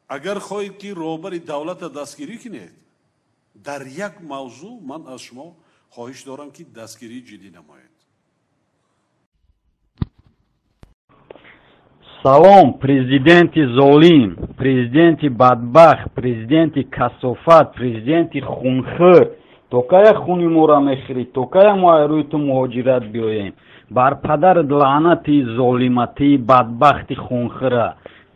Агар хоҳед ки роҳбари давлатро дастгирӣ кунед, дар як мавзӯъ ман аз шумо хоҳиш дорам ки дастгирии ҷиддӣ намоед. Салом, президенти золим, президенти бадбахт, президенти касофат, президенти хунхӯр. То кая хуни моро мехӯрӣ? То кая мо рӯи ту муҳоҷират биёем? Бар падарат лаънати золиматии бадбахти хунхӯра.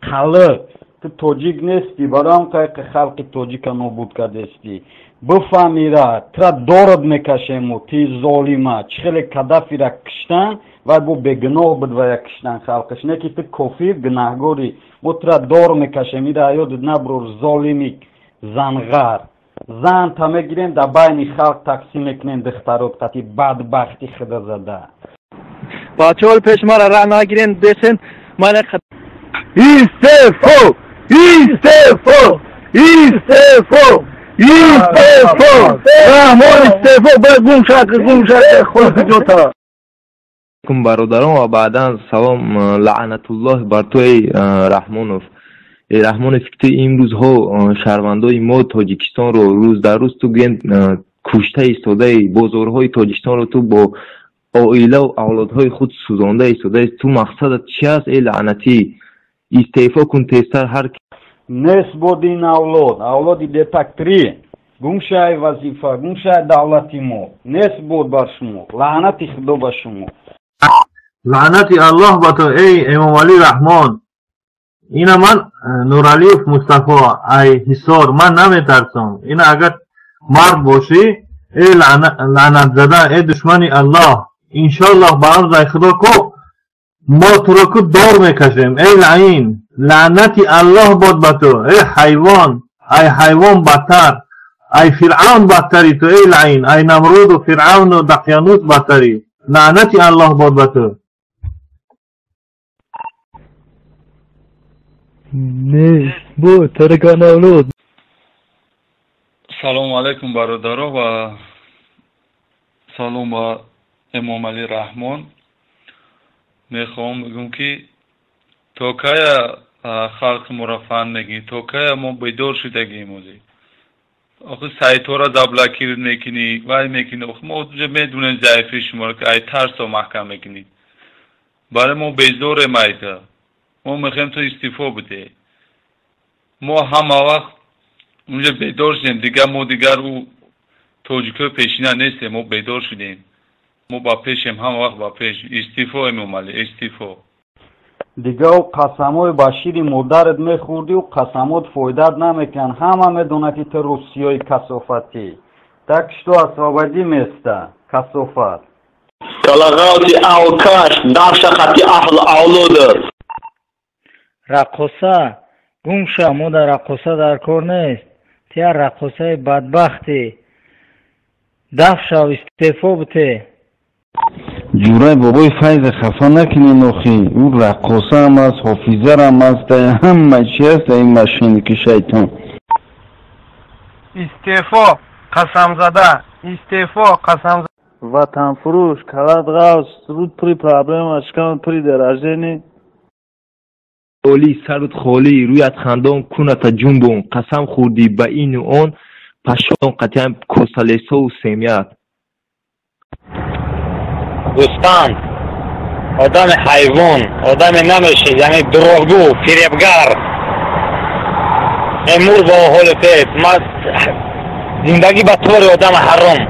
Қалиб, ту тоҷик нестӣ, барои ҳам қайқи халқи тоҷика нобуд кардестӣ. Бифаҳмира, тура дорад мекашему, ти золима. Чӣ хеле Кадафира киштан, вай бо бегуноҳ буд вая киштан халқаш. Не ки ту кофир, гунаҳгорӣ. Мо тура дор мекашем, ира ёдат набурор, золими занғар. Зан та мегирем, дар байни халқ тақсим мекунем духтарот қати бадбахти худа зада. Бачаҳо пеш мара раҳ нагирен, десен мана Истеъфо! Истеъфо! Истеъфо! Истеъфо! Раҳмон истеъфо! Бояд гум шава, гум шава, худ ҷота. Алайкум бародарон ва баъдан салом лаънатуллоҳ бар ту эй Раҳмонов. Эй Раҳмонов, ки ту имрӯзҳо шаҳрвандои мо Тоҷикистонро рӯз дар рӯз ту гӯем кушта истодаи, бозорҳои Тоҷикистонро ту бо оилаву авлодҳои худ сӯзонда истодаи. Ту мақсадат чи аст, эй лаънатӣ? Истеъфо кун тезтар ҳар Нест буд ин авлод, авлоди детак три. Гум шай вазифа, гум шай давлати мо. Нест буд бар шумо. Лаънати Худо ба шумо. Лаънати Аллоҳ ба ту, эй Эмомалӣ Раҳмон. Ина ман Нуралиев Мустафо, ай Ҳисор, ман наметарсам. Ина агар мард бошӣ, эй лаънатзада, эй душмани Аллоҳ, иншоаллоҳ ба амри Худо ку мо туро ку дор мекашем. Эй лаин, лаънати Аллоҳ бод ба ту, эй ҳайвон, ай ҳайвон бадтар, ай Фиръавн бадтари ту, эй лаин, ай Намруду Фиръавну Дақьянус бадтарӣ. Лаънати Аллоҳ бод ба ту. Нест буд таркан авлод. Салому алайкум бародаро ва салом ба Эмомалӣ Раҳмон. Мехоҳам бигӯм ки то кая халқи моро фан мегирӣ, то кая мо бедор шудагием ҳозир. Охи сайтҳоро заблокир мекунӣ, вай мекунӣ. Охи мо медонем заифии шуморо, ки ай тарсо маҳкам мекунӣ. Барои мо безорем айта. Мо мехоҳем ту истеъфо бидеҳ. Мо ҳама вақт унҷа бедор шудем, дигар мо дигар ӯ тоҷикои пешина нестем, мо бедор шудем. Мо ба пешем, ҳама вақт ба пеш. Истеъфо, Эмомалӣ, истеъфо. Дигар ӯ қасамҳои ба шири модарат мехӯрдӣ, ӯ қасамот фоидат намекунанд. Ҳама медонад ки ту русиёи касофатӣ. Так что освободи место, касофат. Калағавти алкаш, дафша хати аҳлу авлодат. Раққоса, гум ша, мо дар раққоса дар кор нест. Ту як раққосаи бадбахтӣ. Даф шав, истеъфо бите. Ҷурай бобои Файза хафа накунен охи. Ӯ раққосаам аст, ҳофизарам аст, ҳама чи аст ин машиники шайтон. Истеъфо, қасамзада, истеъфо, қасамзада. Ватанфурӯш, калат ғавс, руд при проблема, шикам при даражени. Оли сарут холӣ, рӯят хандон, куната ҷунбон, қасам хӯрдӣ ба ину он, пашон қатъиян косалесову семият. Гӯспанд, одами ҳайвон, одаме намешид, яъне дурӯғгӯ, фиребгар. Эмур бо ҳоли пет, ма зиндагӣ ба тори одами ҳаром.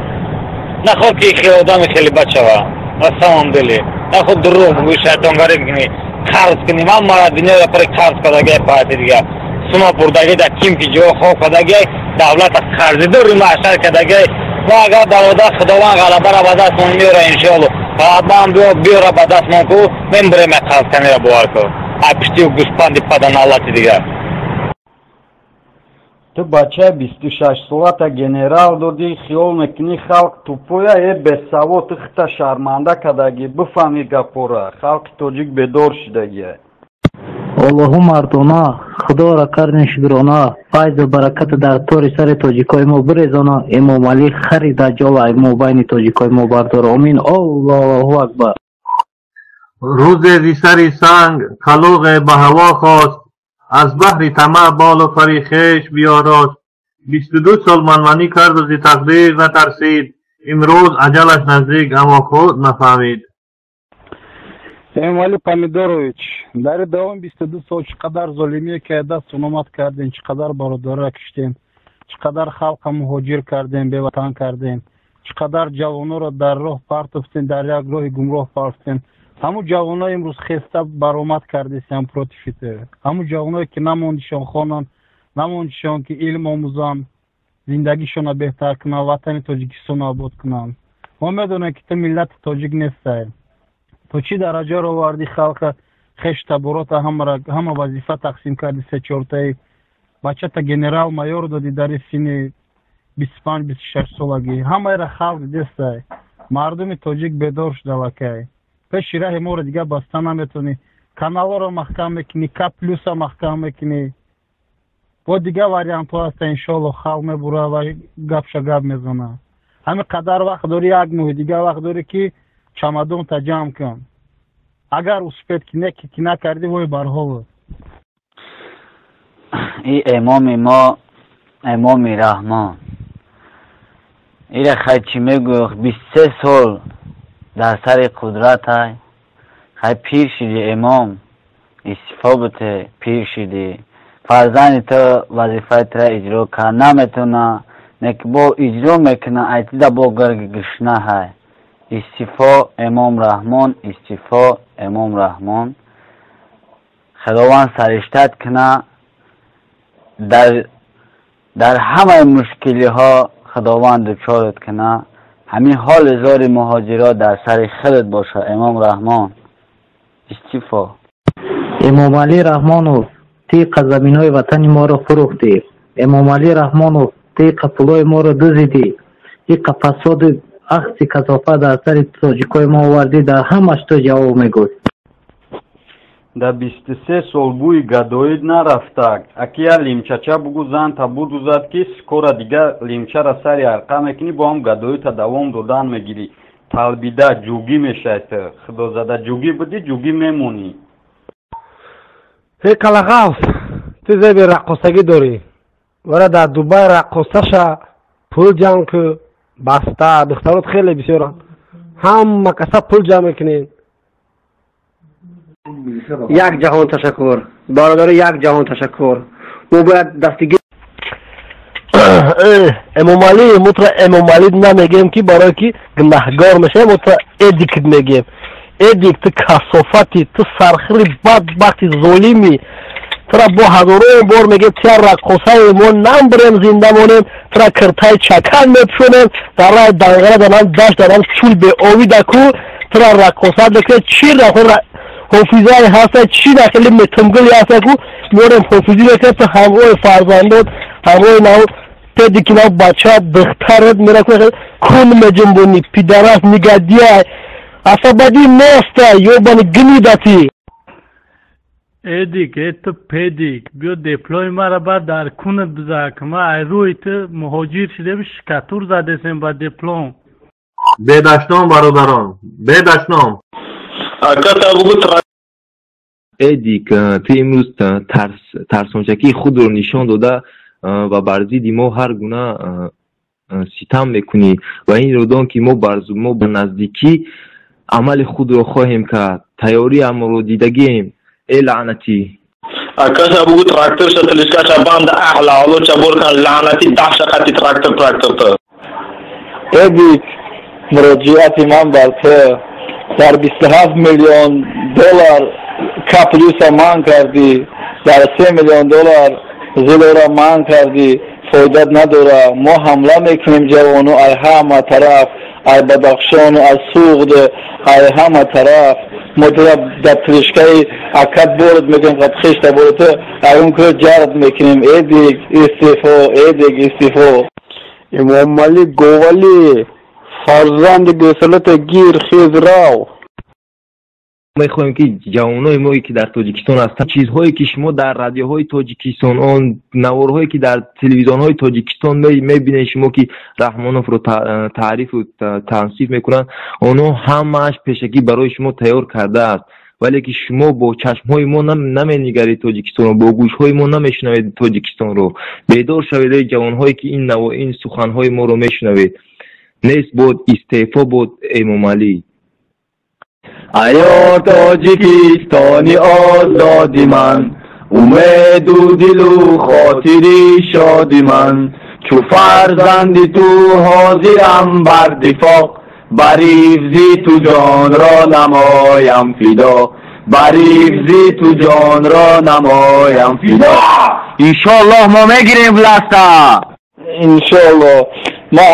Наход ки хеле одами хеле бад шава, на самом деле. Наход дурӯғ бигӯӣ, шайтонгарӣ бикунӣ, қарз кунӣ. Ман мара дунёро пари қарз кардагиай паҳати дигар. Сума бурдагӣ дар ким ки ҷо хоб кардагиай, давлата қарздори маҳшар кардагиай. Ва агар бародар Худованд ғалабаро ба дастмон меёра иншоалло, ғалабаам биёра ба дастмон ку, мембурем як қарзканиро бовар кун. Ай пиштию гӯспанди паданаллати дигар. Ту бачаи 26-солата генерал додӣ, хиёл мекунӣ халқ тупоя, э бесавод, ту хита шарманда кардагӣ, бифаҳмӣ гапора, халқи тоҷик бедор шудагиай. Аллоҳу мардона, Худоро карни шукрона, файзу бараката дар тори сари тоҷикои мо бирезона, Эмомалӣ хари даҷҷола мо байни тоҷикои мо бардор. Омин. Аллоҳу акбар. Рӯзе зи сари санг қалуғе ба ҳаво хост, Аз баҳри тамаъ болу пари хеш биёрост. 22 сол манманӣ карду зи тақдир натарсид. Имрӯз аҷалаш наздик, аммо худ нафаҳмид. Эмомалӣ Помидорович, дар давоми 22 сол чӣ қадар золимие ки дасту номад кардем, чӣ қадар бародарро киштем, чӣ қадар халқа муҳоҷир кардем, беватан кардем, чӣ қадар ҷавононро дар роҳ партофтем, дар як роҳи гумроҳ партофтем. Ҳамун ҷавоно имрӯз хеста баромад кардесиям против ту. Ҳамун ҷавоное ки намондишон хонанд, намондишон ки илм омӯзанд, зиндагишонро беҳтар кунанд, ватани Тоҷикистонро обод кунанд. Мо медонем ки ту миллати тоҷик нестай. То чӣ дараҷаро оварди халқа, хеш таборота ҳама вазифа тақсим карди се-чортаи бачата генерал майор доди дар синни 25-26 солагӣ. Ҳамаеро халқ дидестай. Мардуми тоҷик бедор шуда лакай. Пеши раҳи моро дигар баста наметавонӣ. Каналҳоро маҳкам мекунӣ, К плюса маҳкам мекунӣ. Бо дигар вариантҳо ҳаста, иншоалло халқ мебура ва гапша гап мезана. Ҳамин қадар вақт дорӣ, як моҳи дигар вақт дорӣ ки чамадонта ҷамъ кун. Агар успеть ки не ки накардӣ, вой бар ҳолат. И эмоми мо, Эмоми Раҳмон. Ира хай чӣ мегӯ, 23 сол дар сари қудратай. Хай пир шиди эмом, истифо бите, пир шиди. Фарзанди ту вазифаи тура иҷро кард наметавона, не ки бо иҷро мекуна, айтида бо гирги гушна ҳай. Истифо Эмом Раҳмон, истифо Эмом Раҳмон. Худованд сариштат куна, дар ҳамаи мушкилиҳо Худованд дучорат куна. Ҳамин ҳоли зори муҳоҷирот дар сари худат боша Эмом Раҳмон. Истифо. Эмомалӣ Раҳмонов, тиқа заминҳои ватани моро фурӯхтӣ. Эмомалӣ Раҳмонов, тиқа пулҳои моро дузидӣ. Иқа фасоду ахси касофат дар сари тоҷикои мо овардӣ, дар ҳамаш ту ҷавоб мегӯй. Да 23 сол бӯи гадоид нарафтак. Акия лимчача бугу занта будузад ки скоро дига лимчара сари арқа мекунӣ, бо ҳам гадоита давом додан мегирӣ. Талбида ҷугӣ мешай ту. Худозада ҷугӣ будӣ, ҷугӣ мемонӣ. Эй Калағавс, ту зеби раққосагӣ дорӣ. Вара дар Дубай раққосаша пул ҷамъ ку, баста, духтарот хеле бисёранд. Ҳама каса пул ҷамъ мекунед. Як ҷаҳон ташаккур. Бародари, як ҷаҳон ташаккур. Мо бояд дастгирӣ Эмомалӣ, мо тура Эмомалӣ намегем ки барое ки гунаҳгор мешавем, мо тура Эдик мегем. Эдик, ту касофати, ту сархири бадбахти золимӣ. Тура бо ҳазорон бор мегем, туя раққосаи мо намбирем, зинда монем, тура киртаи чакан мепӯшонем, дар раи данғара, дар нам дашт, дар нам чӯл беовида ку, тура раққоса мекунем, чӣ ҳофизае ҳаста, чӣ нахели метумгуле ҳаста ку, меорем ҳофизӣ мекунем, ту ҳамроҳи фарзандот, ҳамроҳи нав педики нав бача, духтарат мера кун меҷунбонӣ, пидарас нигадияй, асабадӣ неста, ёбани гнидати. Эдик, э ту педик, биё деплои мара баъд дар кунат бизак. Ма ай рӯи ту муҳоҷир шидем, шикатур задесем ба диплом. Бедаштном бародарон, бедаштном. Эдик, ту имрӯз тарсончакии худро нишон дода ва бар зидди мо ҳар гуна ситам мекунӣ ва инро дон ки мо ба наздикӣ амали худро хоҳем кард. Тайёриамро дидагием. Э лаънатӣ. Акаша бугу тракторша телешкаша банда аҳла олуча буркан лаънатӣ даҳшақати трактор тракторта. Эдик, муроҷиати ман бар ту дар 27 миллион доллар К плюса ман кардӣ, дар 3 миллион доллар зилора ман кардӣ, фоидат надора. Мо ҳамла мекунем ҷавону ай ҳама тараф, ай Бадахшону аз Суғд, ай ҳама тараф. Мо тура дар телешкаи акат борд мекунем, қад хешта борд ту ай он кӯ ҷард мекунем. Эдик, истифо, Эдик, истифо. Эмомалӣ Говалӣ, фарзанди гӯсолата гир, хез рав. Мехоҳем ки ҷавонои мо ки дар Тоҷикистон ҳастанд, чизҳое ки шумо дар радиоҳои Тоҷикистон, он наворҳое ки дар телевизионҳои Тоҷикистон мебинед, шумо ки Раҳмоновро таърифу тансиф мекунанд, онҳо ҳамааш пешакӣ барои шумо тайёр кардааст. Вале ки шумо бо чашмҳои мо наменигаред Тоҷикистонро, бо гӯшҳои мо намешунавед Тоҷикистонро. Бедор шавед, эй ҷавонҳое ки ин наво ин суханҳои моро мешунавед. Нест бод, истеъфо бод Эмомалӣ. Аё Тоҷикистони озоди ман, умеду дилу хотири шоди ман, чу фарзанди ту ҳозирам бар дифоъ, бар ҳифзи ту ҷонро намоям фидо, бар ҳифзи ту ҷонро намоям фидо. Иншоаллоҳ мо мегирем власта. Иншоаллоҳ. Ма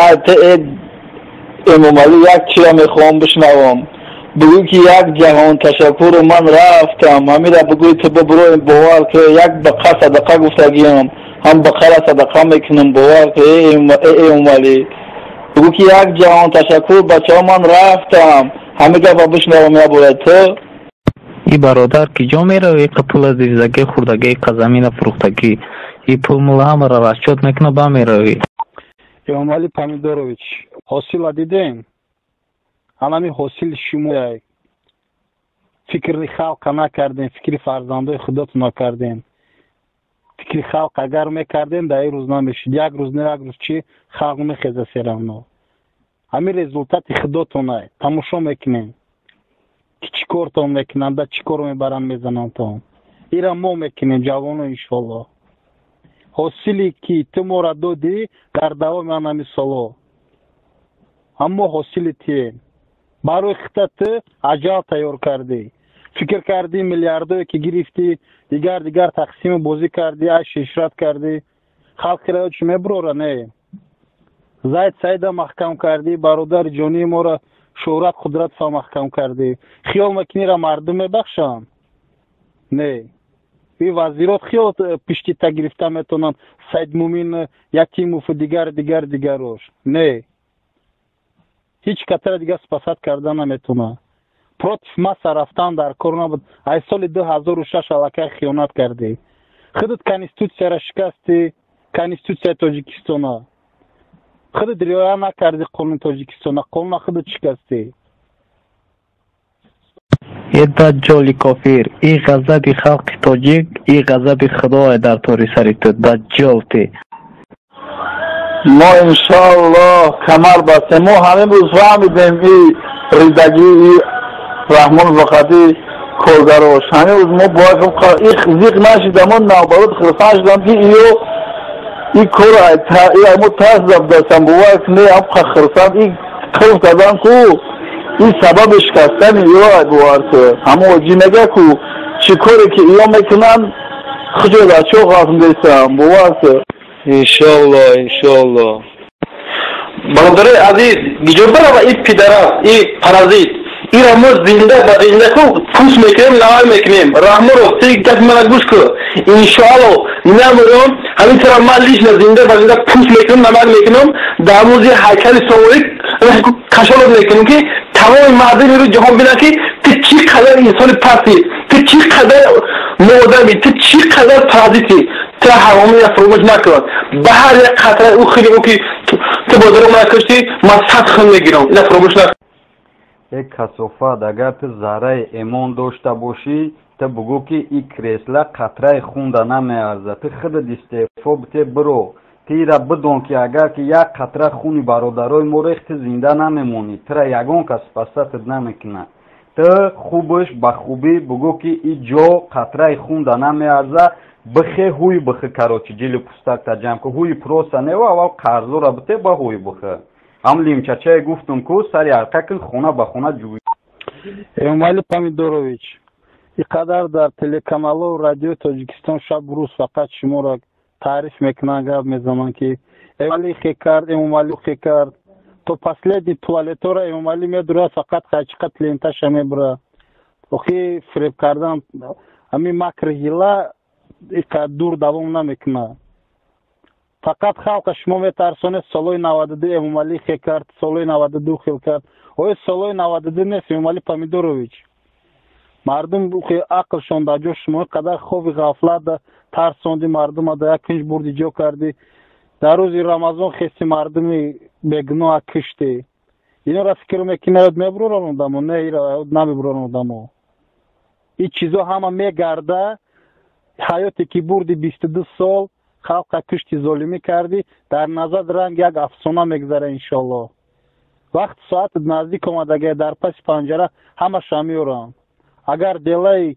Эмомалӣ як чиро мехоҳам бишнавам. Бигӯ ки як ҷаҳон ташаккуру ман рафтам, ҳамира бигӯй ту бибуроем, бовар ки як бақа садақа гуфтагиам, ҳам бақара садақа мекунам, бовар ки Эмомалӣ. Бигӯ ки як ҷаҳон ташаккур, бачаҳо, ман рафтам, ҳами гапа бишнавам ябора ту. И бародар, ки ҷо меравӣ? Қа пула диздаги, хурдаги, қа замина фурӯхтагӣ, и пул мула ҳамаро расчёт мекуна, ба меравӣ. Эмомалӣ Помидорович, ҳосила дидем? Анами ҳосили шумо. Фикри халқа накардем, фикри фарзандои худотон накардем. Фикри халқ агар мекардем, дар ин рӯз намешуд. Як рӯз не, як рӯз чи халқ мехеза всё равно. Ҳамин результати худотонай. Тамошо мекунем, ки чӣ кортон мекунанд, да чӣ кор мебаранд, мезанандтон. Ира мо мекунем, ҷавоно, иншоаллоҳ. Ҳосиле ки ту моро додӣ дар давоми анами солҳо, ҳамо ҳосили тием. Барои хита ту аҷал тайёр кардӣ, фикр кардӣ, миллиардое ки гирифтӣ, дигар дигар тақсиму бозӣ кардӣ, айшу ишрат кардӣ. Халқира чӣ мебурора? Не, Зайд Саида маҳкам кардӣ, бародари ҷонии моро Шӯҳрат Қудратова маҳкам кардӣ. Хиёл мекунира мардум мебахшанд? Не. И вазирот хиёл пишти та гирифта метавонанд, Саидмумин Ятимову дигар дигар дигарош? Не, ҳеҷ катара дигар спасать карда наметавонад. Против масса рафтан дар кор набуд. Ай соли 2006 аллакай хиёнат кардӣ, худат конститутсияра шикастӣ, конститутсияи Тоҷикистона худат риоя накардӣ, қонуни Тоҷикистона, қонуна худат шикастӣ. Э даҷҷоли кофир, и ғазаби халқи тоҷик, и ғазаби худое дар тори сари ту, даҷҷол ти. Мо иншоаллоҳ камар бастем. Мо ҳамин рӯз фаҳмидем и ридагии Раҳмон вақати коргарош. Ҳамин рӯз мо бояд зиқ нашидам, мо наоборот хурсанд шудам, ки иё и кор мо тарс дастам, бовар кунед, ҳам хурсанд и қилф кардан ку и сабаби шикастани иё, бовар ку. Ҳамо ҷи мега ку, чӣ коре ки иё мекунанд, хуҷо дар чоқ афндесам, бовар ку. Иншоаллоҳ, иншоаллоҳ. Бародарои азиз, гиҷо барава и пидарас, и паразит? Ира мо зинда ба зинда ку пӯст мекунем, навар мекунем. Раҳмонов, ти гапи мана гӯш кун. Иншоаллоҳ намурам, ҳамин тара ман лично зинда ба зинда пӯст мекунам, намак мекунам, дар музи ҳайкали Сомонӣ кашолот мекунем, ки тамоми мардуми рӯи ҷаҳон бинанд, ки ту чӣ қадар инсони пастӣ, ту чӣ қадар моодамӣ, ту чӣ қадар паразитӣ. Ту ҳаромия фуромӯш накун. Ба ҳар як қатраи ӯ хуни ӯ ки ту бо дурӯғ мана куштӣ, ман 100 хун мегирам. Ина фуромӯш накун. Э касофат, агар ту зарраи эмон дошта бошӣ, ту бугӯ, ки и кресла қатраи хунда намеарзад. Ту худат истеъфо бите, биро. Ту ира бидон, ки агар ки як қатра хуни бародарои мо рехт, ту зинда намемонӣ, тура ягон кас спасать намекунад. Ту хубаш ба хубӣ бугӯ, ки и ҷо қатраи хунда намеарзад. Бихе, ҳуй бихи, короче, ҷили пустакта ҷамъ ку, ҳуи просто нева, аввал қарзора бите, ба ҳуй бихи. Ҳам лимчачае гуфтум ку, сари арқа кун, хона ба хона ҷӯй. Эмомалӣ Помидорович, и қадар дар телеканалу радиои Тоҷикистон шабу рӯз фақат шуморо таъриф мекунанд, гап мезананд, ки Эмомалӣ хе кард, Эмомалӣ хе кард. То последний туалетора Эмомалӣ медурад, фақат қайчиқа ленташа мебурад. Охи фиреб кардан, ҳамин макр ҳила иқадр дур давом намекунад. Фақат халқа шумо метарсонед: солҳои 92 Эмомалӣ хе кард, солҳои 92 хел кард. Оё солҳои 92 нест, Эмомалӣ Помидорович? Мардум ақлшон дар ҷо, шумо қадар хоби ғафлат тарсонди мардума, дар як кунҷ бурди, ҷо кардӣ. Дар рӯзи Рамазон хести мардуми бегуноҳа киштӣ. Инора фикр мекунед, мебуроранд одамо? Не, ира намебуроранд одамо. Ин чизо ҳама мегарда. Ҳаёте ки бурди 22 сол, халқа кушти, золимӣ кардӣ, дар назар ранг як афсона мегзара, иншолло. Вақт соат наздик омадага, дар паси панҷара ҳамаша меорам. Агар делаи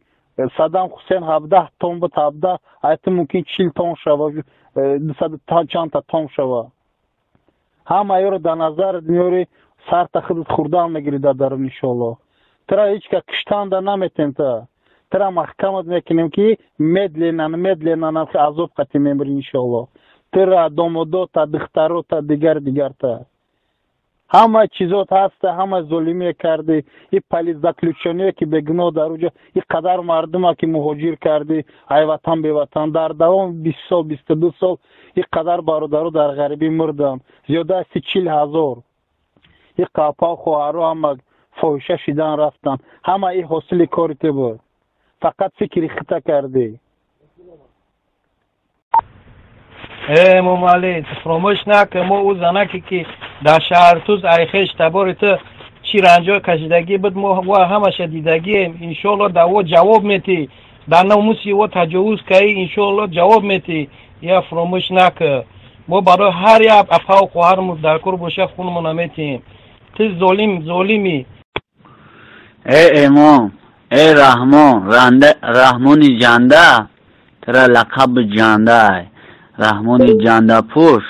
Саддам Ҳусен 17 тон буд, 17, айта мумкин 40 тон шава, дусаду чандта тон шава. Ҳама ёро дар назар меёри, сарта худат хурдан мегирӣ дар дарун, иншолло. Тра ҳеҷ ка киштанда наметем, та тра маҳкамат мекунем, ки медленно, медленно азоб қатӣ мемирӣ, иншолло. Тра, домодота, духтарота, дигар дигарта, ҳама чизот ҳаста, ҳама золимие кардӣ. И политзаключённые, ки бегуноҳ дар уҷо, и қадар мардума ки муҳоҷир кардӣ, айватан беватан, дар давоми 20 сол, 22 сол и қадар бародаро дар ғарибӣ мурданд, зиёда аз 40 000. И қапав хоҳаро ҳама фоҳиша шидан рафтанд. Ҳама и ҳосили кори ту буд, фақат фикри хита кардӣ. Э, Эмомалӣ, фуромӯш накун, мо ӯ занаке ки дар Шаҳртуз айхеш табори ту чӣ ранҷо кашидагӣ буд, мо ва ҳамаша дидагием. Иншоалло, дар во ҷавоб метӣ. Дар номуси во таҷовуз каӣ, иншоалло, ҷавоб метӣ. Я фуромӯш накун, мо барои ҳар як апаву хоҳармон дар кор боша, хунмона метиҳем. Ту золим, золимӣ. Э эмом, э Раҳмон, Раҳмони ҷанда, тра лақаби ҷандай, Раҳмони ҷандапӯш.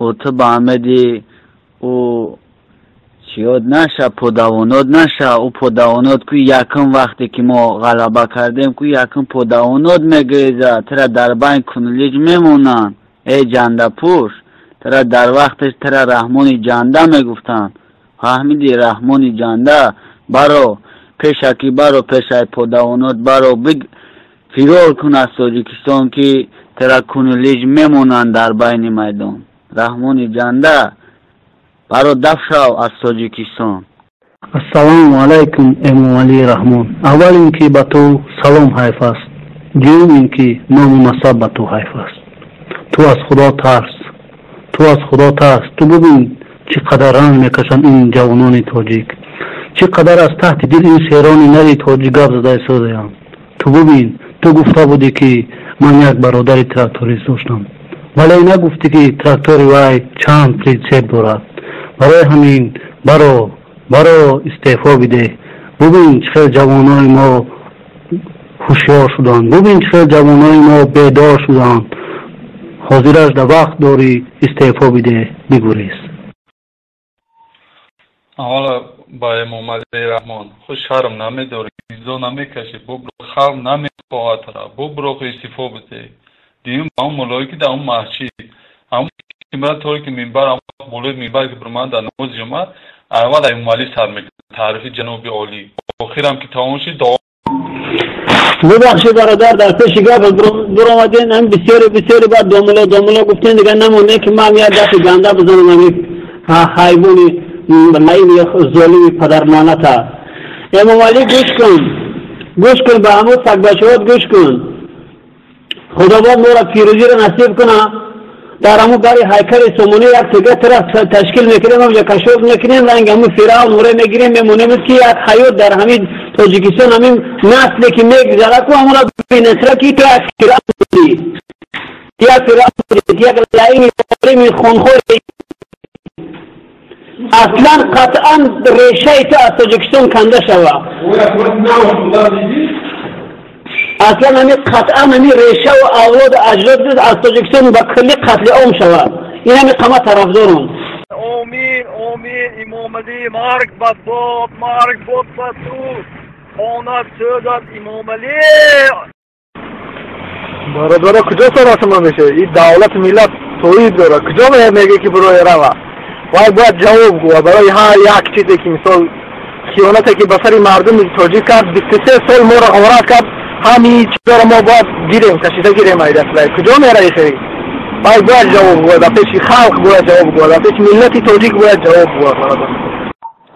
Ӯ ту ба омеди ӯ чиёд наша, подавонот наша. Ӯ подавонот ку якум вақте ки мо ғалаба кардем ку, якум подавонот мегреза, тра дар байн кунулиҷ мемонанд. Э ҷандапӯш, тра дар вақташ тра Раҳмони ҷанда мегуфтанд, фаҳмидӣ? Раҳмони ҷанда, баро пешакӣ, баро пешаи подавонот, баро фирор кун аз Тоҷикистон, ки тра кунулиҷ мемонанд дар байни майдон. Раҳмони ҷанда, баро даф шав аз Тоҷикистон. Ассалому алайкум, Эмомалӣ Раҳмон. Аввал ин ки ба ту салом ҳайф аст, дуюм ин ки ному насаб ба ту ҳайф аст. Ту аз Худо тарс, ту аз Худо тарс. Ту бубин, чӣ қадар ранг мекашанд ин ҷавонони тоҷик, чӣ қадар аз таҳти дил ин шерони нари тоҷик гап зада истодаям. Ту бубин, ту гуфта будӣ, ки ман як бародари тракторист доштам, вале нагуфтӣ, ки трактори вай чанд прицеп дорад. Барои ҳамин баро, баро, истеъфо бидеҳ. Бубин, чӣ хел ҷавонони мо ҳушёр шуданд, бубин, чӣ хел ҷавонони мо бедор шуданд. Ҳозираш да вақт дорӣ, истеъфо бидеҳ, бигурез. Аввала ба Эмомалӣ Раҳмон: худ шарм намедорӣ, изо намекашӣ? Бубро, халқ намехоҳад тара, бубро, истеъфо бидеҳ. Дуюм, ба он муллое ки дар он масҷид ҳамон торе ки минбар, болои минбар ки бирман дар намози ҷумъа, аввал Эмомалӣ сар мекунад, таърифи ҷаноби олӣ, охирам ки тамом шид, дуо. Бубахшед, бародар, дар пеши гап биромаден. Ҳам бисёре, бисёре баъд домуло, домуло гуфтен, дигар намонде ки ман як гапи ганда бизанам. Ами ҳайвони лаими золими падарнаната Эмомалӣ, гӯш кун, гӯш кун, ба ҳамун сагбачаҳот гӯш кун. Худованд моро пирӯзиро насиб куна, дар ҳамун бари ҳайкали Сомонӣ як тега тара ташкил мекунем, ҳамҷа кашоф мекунем, ранг ҳамун Фиръавн муре мегирем, мемонем, ки як ҳаёт дар ҳамин Тоҷикистон, ҳамин насле ки мегузара ку, ҳамонро бинесра, ки ту як Фиръавн будӣ, як Фиръавн будӣ, як лаими золими хунхори. Аслан, қатъан решаи ту аз Тоҷикистон канда шава. Аслан ҳами қатъан ҳами решаву авлоду аҷдод аз Тоҷикистон ба куллӣ қатли ом шавад. Ин ҳами қама тарафдорам. Омин, омин, Имомалӣ, марг ба бод, марг бод ба ту, хонат сӯзад, Имомалӣ. Бародаро, куҷо саратима мешавад? Ин давлати миллат соҳиб дорад. Куҷо меге, ки бирои рава? Вай бояд ҷавоб гӯяд барои ҳар як чизе, ки мисол хиёнате, ки ба сари мардуми тоҷик кард, 23 сол моро ғорат кард. Ҳамин чизоро мо бояд гирем, кашида гирем ай даствай. Куҷо мераи хери? Вай бояд ҷавоб гӯяд, ба пеши халқ бояд ҷавоб гӯяд, ба пеши миллати тоҷик бояд ҷавоб гӯяд, бародар.